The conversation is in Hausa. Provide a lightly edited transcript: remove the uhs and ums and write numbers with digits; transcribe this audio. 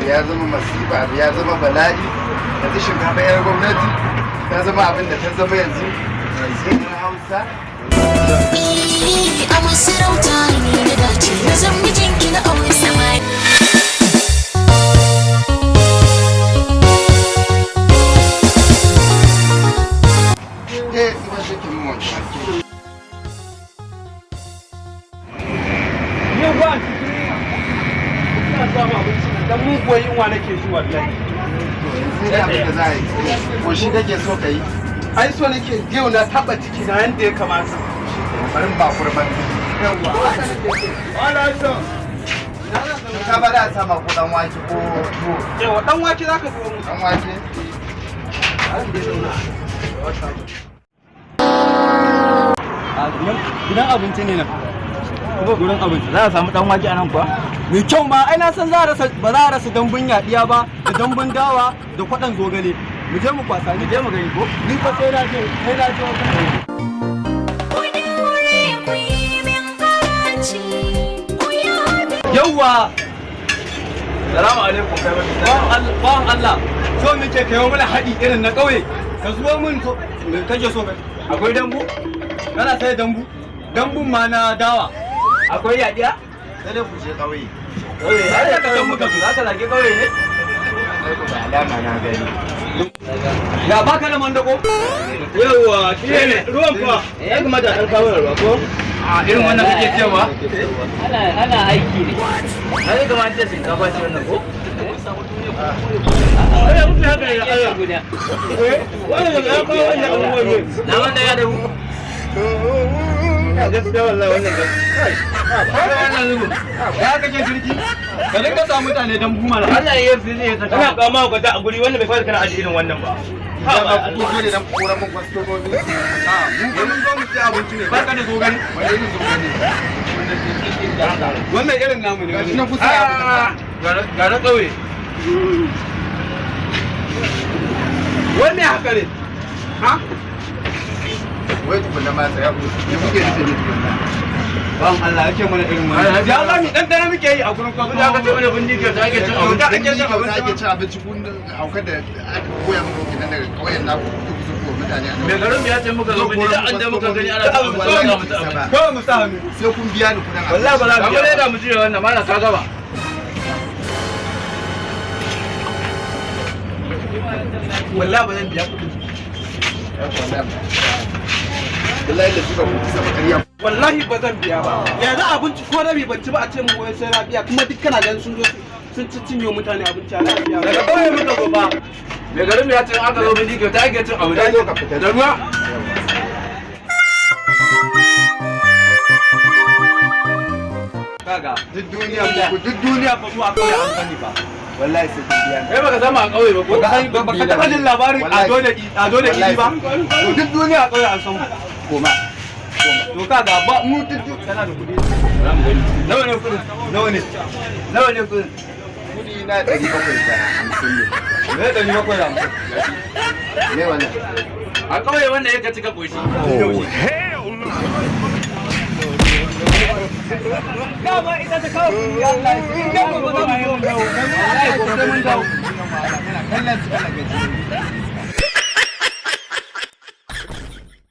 Ya zama masifa, abu ya zama bala'i. Yanzu shinkafa yar gwamnati ta zama abin da ta zama yanzu, sai Hausa. A masarauta ne na dace na zan mijinki na aure samari. Ke kuma shi ki mun wanke wanke. Yau ba ina samu abinci nan dan muguwar yunwa nake ji wallahi. Sai dai abin da za a yi ko shi kake so ka yi? Ai so nake yau na taba ciki na yanda ya kamata. Bari ba kurban. Yawwa, haka nake so. Wala so. Shinkafa da a sama ko dan wake ko tuwo? Yawa, dan wake zaka zo mu. Dan wake. Gidan abinci ne nan kuma gurin abinci. Za a samu dan wake a nan kuwa? Mai kyau ma, ai na san za a rasa, ba za a rasa dambun yaɗiya ba da dambun dawa da kwaɗon zogale. Mu je mu kwasa, ni Je mu gani ko? Ni fa sai na je, sai na je wajen. Ku yi min karanci, ku yi Yawwa. Salamu alaikum, kai wani. Bawan Allah, so muke kai mana haɗi irin na ƙauye. Ka zuwa mun so me kake so kai? Akwai dambu? Kana sai dambu, dambun ma na dawa. Akwai yaɗiya? Sai dai ku je ƙauye. Kauye, ai ka san muka zo. Za ka zage kauye ne? Sai ku ga alama na gani. Ya baka da mandako? Yawwa, shi ne ruwan fa. Ya kamata a ɗan kawo ruwa ko? A irin wannan kake cewa? Ana aiki ne. Ai kamar an ce shinkafa ce wannan ko? Ai mutu haka ne da Allah. Guda. Wannan da ya kawo wannan abubuwan ne. Na wanda ya dahu. Gaskiya wallahi wannan kai. Wannan zubu. Ya kake jirgi ka dinga sa mutane dambu mana. Allah ya yi zai saka. Kana kawo ma gwada a guri wannan bai fara kana aji irin wannan ba. Idan ba ku zo ne dan koran mun kwastomomi. A mu fa mun zo mu ci abinci ne. Baka da zogale? Wani irin zogale? Wannan irin namu ne. Gashi nan kusa ya fita. Ga na kauye. Wannan haka ne. Ha? Wai tukunna ma tsaya ku. Me kuke nufi ne tukunna? Bawan Allah yake mana irin wannan. Ya za mu dan dana muke yi a gurin Kun da aka ce mana bindi ke ake cin abinci. ake cin abinci. Ake cin abinci, kun haukar da aka koya muku kenan daga ƙauyen naku, kuke kusa kuwa mutane a nan. Mai garin ya ce muka zo bindi da an da muka gani ana cin abinci Wallahi za mu ci ba abinci. Kawai mu sa hannu. Sai kun biya ni kuɗin abinci. Wallahi ba za mu Ga mu biya. leda mu cire wannan malam ka gaba. Wallahi ba zan biya kuɗin. Wallahi da suka kuka sama ƙarya. Wallahi ba zan biya ba. Yanzu abinci ko rabi ban ci ba a ce mun wai sai na biya, kuma duk kana ganin sun zo sun ci cinye mutane abinci ana biya. Daga ƙauye muka zo ba. Mai garin ya ce in aka zo bindi kyauta ake cin abinci. Ka zo ka fita. Da ruwa. Kaga Duk duniya ku duk duniya ba mu a ƙauye an sani ba. Wallahi sai kun biya ni. Kai baka sama a kauye ba ko? Baka sani ba, baka taɓa jin labarin ado da ado da idi ba. To duk duniya a ƙauye an san mu. Koma. To kaga ba mu duk kana da kuɗi. Nawa ne kudin? Nawa ne? Nawa ne kudin? Kuɗi na 750 ne. Me 750? Me wannan? A kauye wanda ya cika koshi. Dama ita ta kawo kuɗi, Allah ya in dai gobe za mu zo mu dawo. Wallahi gobe sai mun dawo. Kallon su kana gaji.